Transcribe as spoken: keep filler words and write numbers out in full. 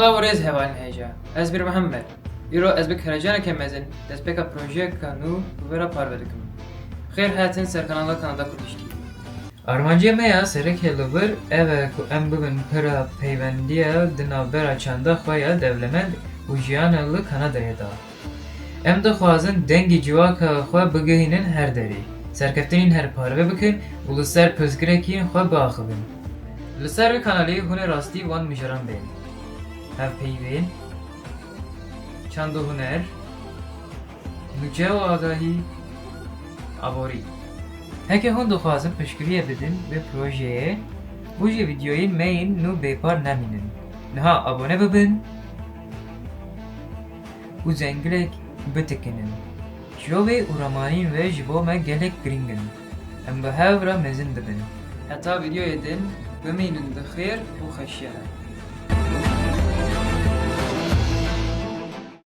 Silav û rêz hevalên hêja. Ez Mîr Mihemed. Îro ez bi heyecaneke mezin destpêka projeyeka nû bi we re parve dikim. Xêr hatin ser kanala Kanada Kurdish T V. Armancê me ya sereke li vir ev e ku em bibin pira peyvendiya di navbera çanda xwe ya dewlemend û jiyana li Kanadayê de. Em dixwazin dengê civaka xwe bigihînin her derê, serkeftinên her parve bikin û li ser pirsgirêkên xwe biaxivin. Li ser vê kanalê hûn ê rastî van mijaran bên. Hevpeyvên, çand û huner, nûçe û agahî, aborî. Heke hûn dixwazin piştgiriyê bidin vê projeyê û ji vîdeoyên me yên nû bêpar nemînin, niha abone bibin û zengilek bitikinin. Şovê û ramanîn we ji bo me gelek girîng in. Em bi hev re mezin dibin. Heta vîdeoyê din, bimînin di xêr û xweşiya de.